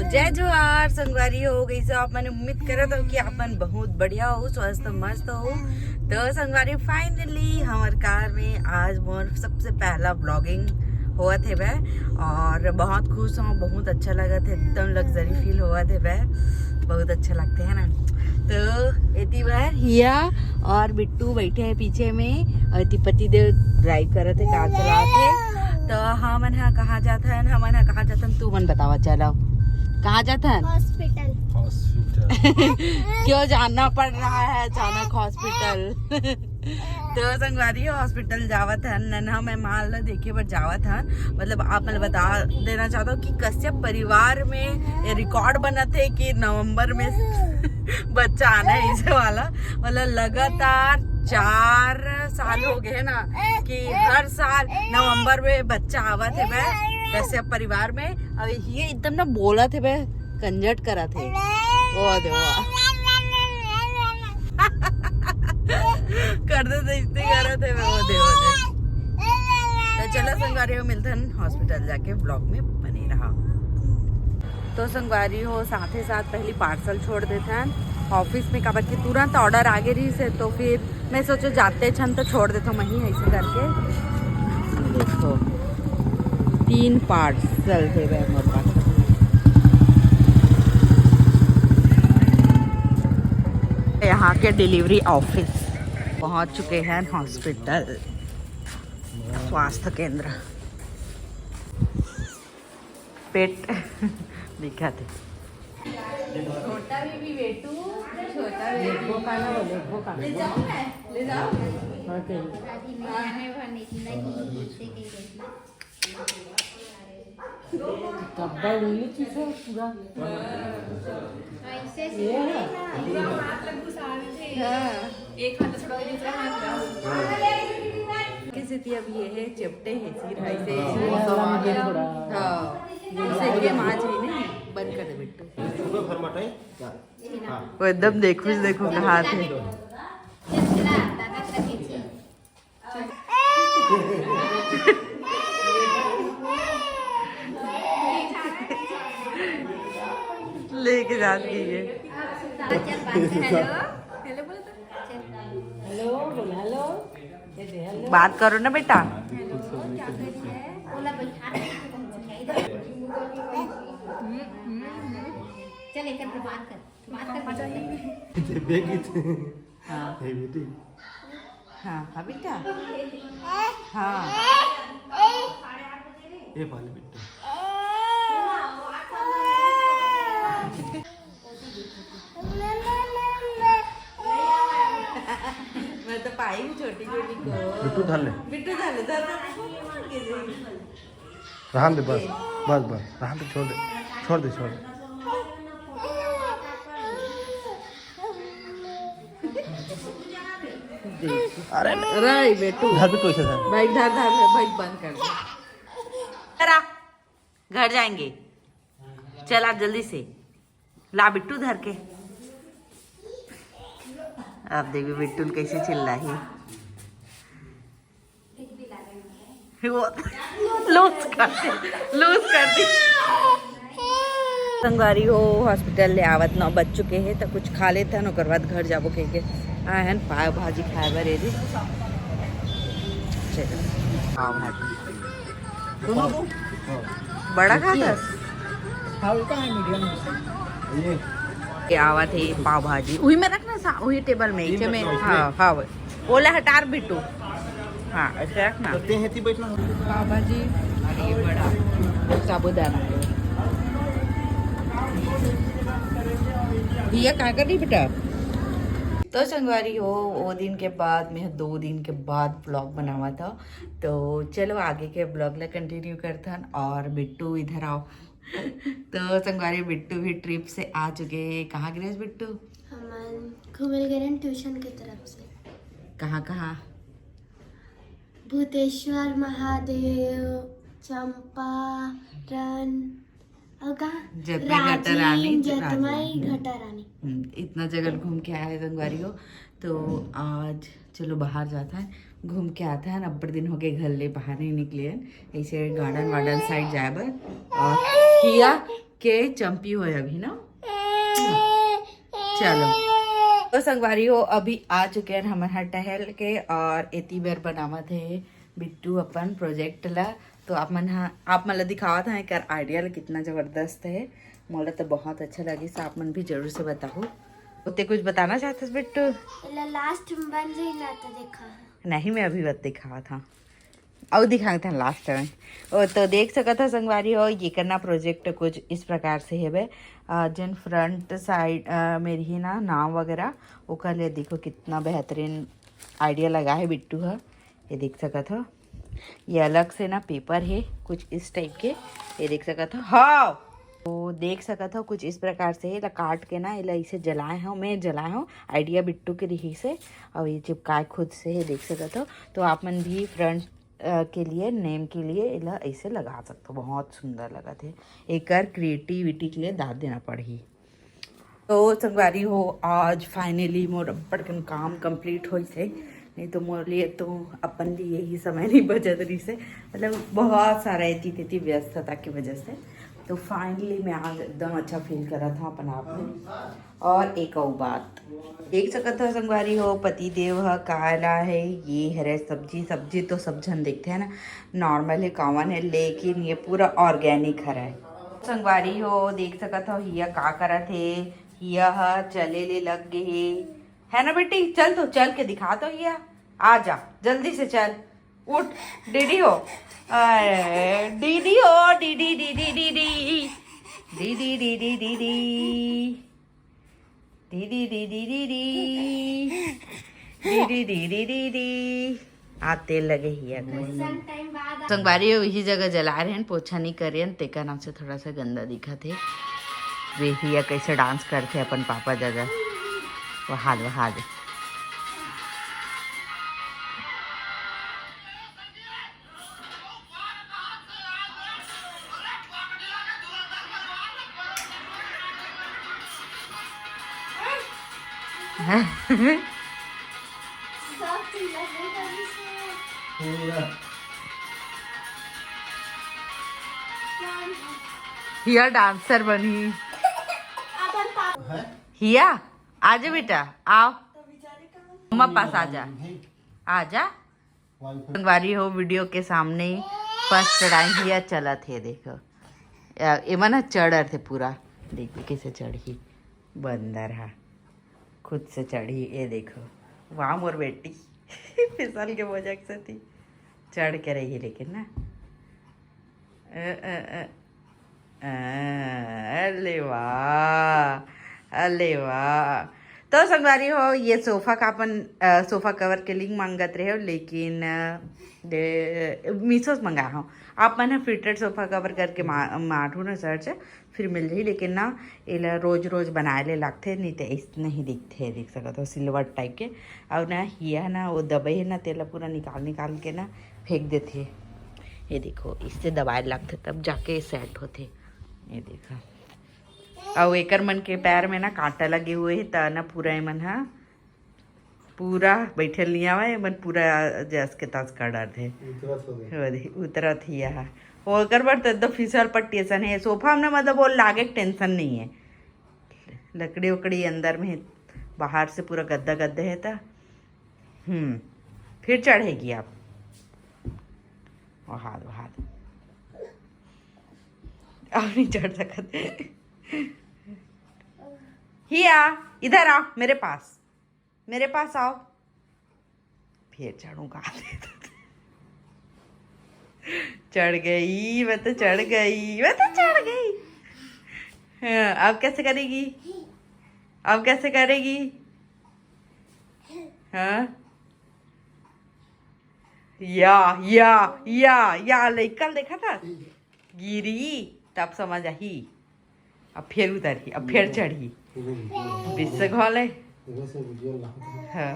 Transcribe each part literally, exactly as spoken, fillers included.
जय जोहार संगवारी हो, कइसे हो आप मन? उम्मीद करत हो कि आप मन बहुत बढ़िया हो, स्वस्थ मस्त हो। तो संगवारी, finally हमर कार में आज मोर सबसे पहला vlogging होवत हेवय और बहुत खुश हूँ, बहुत अच्छा लगत हे, एकदम luxury feel होवत हेवय, बहुत अच्छा लगथे है ना। तो एती बर हिया और बिट्टू बैठे हैं पीछे में और एती पति देव drive करत हे, कार चलावत हे। तो हमन ह कहाँ जात हन, हमन ह कहाँ जात हन, तू मन बतावा, चलो कहाँ जात हन? हॉस्पिटल। हॉस्पिटल। क्यों जाना पड़ रहा है अचानक हॉस्पिटल? तो संगवारी हो, हॉस्पिटल जावत हन, नन्हा मेहमान ला देखे बर जावत हन। मतलब आप मन ल बता देना चाहता हूँ कि कश्यप परिवार में ये रिकॉर्ड बनत हे कि नवंबर में बच्चा आना है इसे वाला। मतलब लगातार चार साल हो गए है ना कि हर साल नवंबर में बच्चा आवत हेवय कश्यप परिवार में। अब ये एकदम ना बोलत हेवय, कंजट करत हे। ओ देवा। कर दे तो इतने करत हेवय, ओ देवा। तो चलो संगवारी हो, मिलथन हॉस्पिटल जाके, vlog में बने रहा। तो संगवारी हो, साथे साथ पहली पार्सल छोड़ देथन ऑफिस में, काबर कि तुरंत ऑर्डर आगे रहिस हे, तो फिर मैं सोचो जाते छन तो छोड़ देथो मही ऐसे करके। देखो, तीन पार्सल हेवय मोर पास। यहाँ के डिलीवरी ऑफिस पहुँच चुके हैं हॉस्पिटल, स्वास्थ्य केंद्र। पेट दिखत हे। छोटा बेबी बेटू, छोटा बेबी। ले जाऊं मैं? ले जाऊं? हाँ, चलिए। अभी मैं आने वाली नहीं, इसे कहीं देखना। डब्बा वही चीज है पूरा। ऐसे ये है। पूरा हाथ लग घुसा रहे थे। हाँ। एक हाथ से छोड़ के दूसरा हाथ डाल। कैसे थी? अब ये है चपटे है, सिर है से। हाँ, मौसम आ गया थोड़ा। हाँ, इसे के माँ जी ने बंद कर दे बिट्टू। सुबह भर मटाई। हाँ। वो एकदम देखो, देखो कहाँ थे। लेके जाती है। हेलो, हेलो बोलो तो। हेलो, बोलो, हेलो। ये दे, हेलो। बात करो ना बेटा। हेलो, क्या कर रही है? बोला, बैठा रही है, तुम समझाई दो। हम्म, हम्म, हम्म। चल, एक बात कर, बात कर। ये बेबी थे। हाँ। हे बेटी। हाँ, हाँ बेटा। हाँ। ये पाले बेटा। मैं तो पाई भी छोटी छोटी को। बिट्टू धर ले। बिट्टू धर ले, धर, धर, धर। रहन दे, बस, बस, बस, रहन दे, छोड़ दे, छोड़ दे, छोड़ दे। अरे, अरे बेटू। धर बिट्टू, ऐसे धर। भाई, धर, धर, भाई, बंद कर दे। करा, घर जाएंगे। चल, आ जल्दी से। ला बिट्टू धर के। अब देखो बिट्टू कैसे चिल्लाही। वो लूज कर दे, लूज कर दे। संगवारी हो, हॉस्पिटल ले आवत नौ बज चुके हैं, तो कुछ खा लेथन, ओकर बाद घर जाबो कह के आए हन पाव भाजी खाए बर। एदे चलो, पाव भाजी। दोनों को? बड़ा खाथस? हल्का है, मीडियम है। ये आवत है पाव भाजी, वही में रखना सा, वही टेबल में, नीचे में। हाँ, हाँ, वही। ओला हटार बिट्टू। हाँ, ऐसे रखना। करते हैं थी बैठना। पाव भाजी, अरे बड़ा साबूदाना। ये का करी बेटा? तो संगवारी हो, वो दिन के बाद, मैं दो दिन के बाद vlog बनावा था। तो चलो आगे के vlog ला continue करथन। और बिट्टू इधर आओ। तो संगवारी, बिट्टू भी trip से आ चुके हैं। कहाँ गे रहेस बिट्टू? हमन घूमे ल गे रहेन ट्यूशन के तरफ से। कहाँ कहाँ? भूतेश्वर महादेव, चंपारण, और कहाँ? जतमई, घटा राजिम, रानी, जतमई, राजिम। घटा रानी। हम्म, इतना जगह घूम के आए संगवारी हो। तो आज चलो बाहर जाता है, घूम के आता है। अब्बड़ दिन हो गए घर ले बाहर नहीं निकले हैं, ऐसे गार्डन वार्डन साइड जाए बर। और हिया के चंपी होय अभी ना। चलो, तो संगवारी हो, अभी आ चुके हैं हमन ह टहल के, और एती बर बनावत हे बिट्टू अपन प्रोजेक्ट ला। तो आप मन ह, आप मन ला दिखावत हन एकर आइडिया ला, कितना जबरदस्त है। मोला तो बहुत अच्छा लगिस, आप मन भी जरूर से बताहू। ओते कुछ बताना चाहत हस बिट्टू? एला लास्ट में बन जाही ना, तो देखा। नहीं, मैं अभी बात दिखावत हूँ। अउ दिखाते हैं लास्ट में। ओ, तो देख सकत हो संगवारी हो, ये करना प्रोजेक्ट कुछ इस प्रकार से हेबे। अ, जेन फ्रंट साइड, अ, में रही ना नाव वगैरह, ओकर लिए देखो कितना बेहतरीन आइडिया लगा है बिट्टू ह। ये देख सकत हो, ये अलग से ना पेपर है कुछ इस टाइप के। ये देख सकत हो, हाँ, तो देख सकत हो कुछ इस प्रकार से एला काट के ना, एला इसे जलाए हो, मैं जलाए हो, आइडिया बिट्टू के रही से। और ये चिपकाए खुद से है, देख सकत हो। तो आप मन भी फ्रंट के लिए, नेम के लिए एला ऐसे लगा सकते हो। बहुत सुंदर लगत है, एकर क्रिएटिविटी के लिए दाद देना पड़ही। तो संगवारी हो, आज फाइनली मोर अब्बड़ कन काम कंप्लीट होइस हे। नहीं तो मोर लिए तो अपन लिए ही समय नहीं बचत रहिस हे, मतलब बहुत सारा एती तेती व्यस्तता की वजह से। तो फाइनली मैं आज एकदम अच्छा फील करत हूँ अपन आप में। और एक अउ बात, देख सकत हो संगवारी हो, पति देव ह का ला है, ये हरे सब्जी। सब्जी तो सब झन देखते हैं ना, नॉर्मल है, कॉमन है, लेकिन ये पूरा ऑर्गेनिक हरे। संगवारी हो, देख सकत हो, हिया का करत हे, हिया ह चले ले लग गे हे, है ना बेटी? चल तो, चल के दिखा तो हिया, आ जा जल्दी से, चल उठ, डीडी हो, अरे डीडी हो, DD DD DD DD DD DD DD DD DD DD DD DD. आ तेल लगे हिया। संगवारी हो, इही जगह जला रहे हैं, पोछा नहीं करे हैं, तेकर नाम से थोड़ा सा गंदा दिखत है। वे हिया कैसे डांस करते अपन पापा जगह, वहाद वहाद। हिया डांसर बनी। हिया, आजा बेटा, आओ, मम्मा पास आजा, आजा। संगवारी हो, वीडियो के सामने फर्स्ट टाइम हिया चलत हे, देखो। या, एमन ह चढ़त हे पूरा, देखो कैसे चढ़ही बंदर हा, खुद से चढ़ही। ये देखो, वाह मोर बेटी फिसल के बोजक से थी चढ़ के रही, लेकिन ना अ, अ, अ, अ, अले वाह, अले वाह। तो संगवारी हो, ये सोफा का अपन, अ, सोफा कवर के लिंक मांगत रहे हो, लेकिन, अ, दे, मीशो से मंगा हो। आप मन ह फिटेड सोफा कवर करके मा-, मारहू ना सर्च, फिर मिल जाही। लेकिन ना, एला रोज रोज बनाए ले लागथे, नहीं तो ऐसने ही दिखथे। देख सकत हो, सिल्वर टाइप के। अउ ना, हिया ना, वो दबई है ना, तेला पूरा निकाल निकाल के ना फेंक देथे। ये देखो, इससे दबाए लागथे, तब जाके सेट होथे। ये देखो, अउ एकर मन के पैर में ना कांटा लगे हुए है, त ना पूरा एमन हा पूरा बैठे ल नहीं आवे, एमन पूरा जस के तस कर डारथे। उतरत हो गए। हो दे, उतरत ही यहाँ। ओकर बर तो एकदम फिसल पट्टी असन है। सोफा में ना, मतलब, वो लागे के टेंशन नहीं है। लकड़ी उकड़ी अंदर में है, बाहर से पूरा गद्दा गद्दा है त। हम्म, फिर चढ़ेगी आप। वहाद, वहाद। अब नहीं चढ़ सकत। हिया, इधर आ, मेरे पास, मेरे पास आओ। फिर चढ़ूंगा। चढ़ गई, मैं तो चढ़ गई, मैं तो चढ़ गई। हाँ, अब कैसे करेगी? अब कैसे करेगी? हाँ, या, या, या, या, लइका ल देखा था, गिरी, तब समझ आही। अब फिर उतरही, अब फिर चढ़ही। बिस्से घोले। हाँ।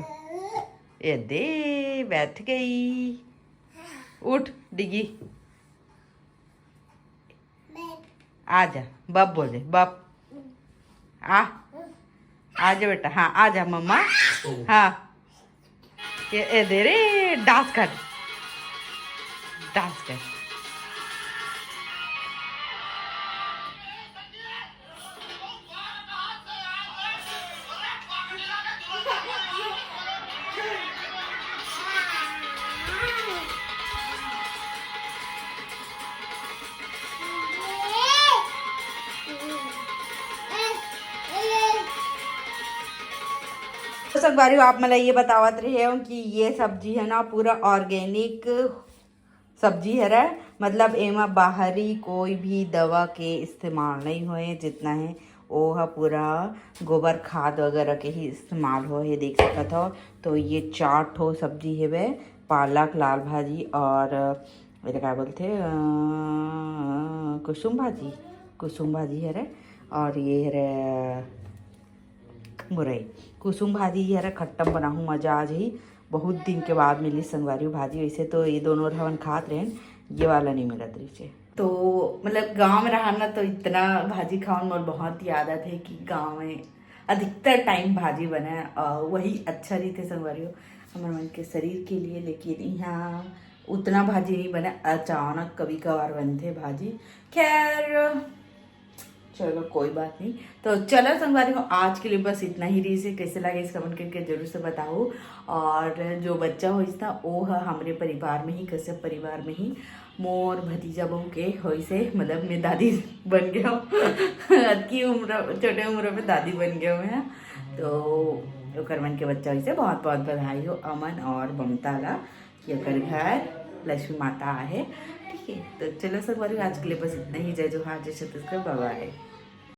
ये दे, बैठ गई। उठ, डिगी। आजा, बप बोल दे, बप। आ, आजा बेटा, हाँ, आजा मम्मा। हाँ। ये, ए दे रे, डांस कर, डांस कर। संगवारी हो, आप मन ला ये बतावत रहे हो कि ये सब्जी है ना, पूरा ऑर्गेनिक सब्जी हरे, मतलब एमा बाहरी कोई भी दवा के इस्तेमाल नहीं होए, जितना है वो ह पूरा गोबर खाद वगैरह के ही इस्तेमाल होए हे। देख सकत हो, तो ये चार ठो सब्जी हेवे, पालक, लाल भाजी और एला का बोलथे, अ, कुसुम भाजी, कुसुम भाजी हरे और ये हरे मुरई। कुसुम भाजी हरे खट्टम बनाहूँ, मजा आ जाही। बहुत दिन के बाद मिली संगवारी भाजी। वैसे तो ये दोनों हमन खात रहेन, ये वाला नहीं मिलत रहिसे। तो मतलब गांव में रहन ना, तो इतना भाजी खावन मोर बहुत याद आथे कि गांव में अधिकतर टाइम भाजी बने और वही अच्छा रहिथे संगवारी हो हमर मन के शरीर के लिए। लेकिन यहाँ उतना भाजी नहीं बने, अचानक कभी कभार बनथे भाजी। खैर, चलो कोई बात नहीं। तो चलो संगवारी हो, आज के लिए बस इतना ही रहिसे। कैसे लगे इस कमेंट करके जरूर से बताओ। और जो बच्चा होइस ना, वो ह हमरे परिवार में ही, कश्यप परिवार में ही मोर भतीजा बहू के होइसे, मतलब मैं दादी बन गया हूँ। अतकी उम्र, छोटे उम्र में दादी बन गया हूँ मैं। तो ओकर मन के बच्चा होइसे, बहुत बहुत बधाई हो अमन और ममता ला कि ओकर घर लक्ष्मी माता आहे। ठीक है, तो चलो संगवारी, आज के लिए बस इतना ही। जय जोहार, जय छत्तीसगढ़, बाय बाय।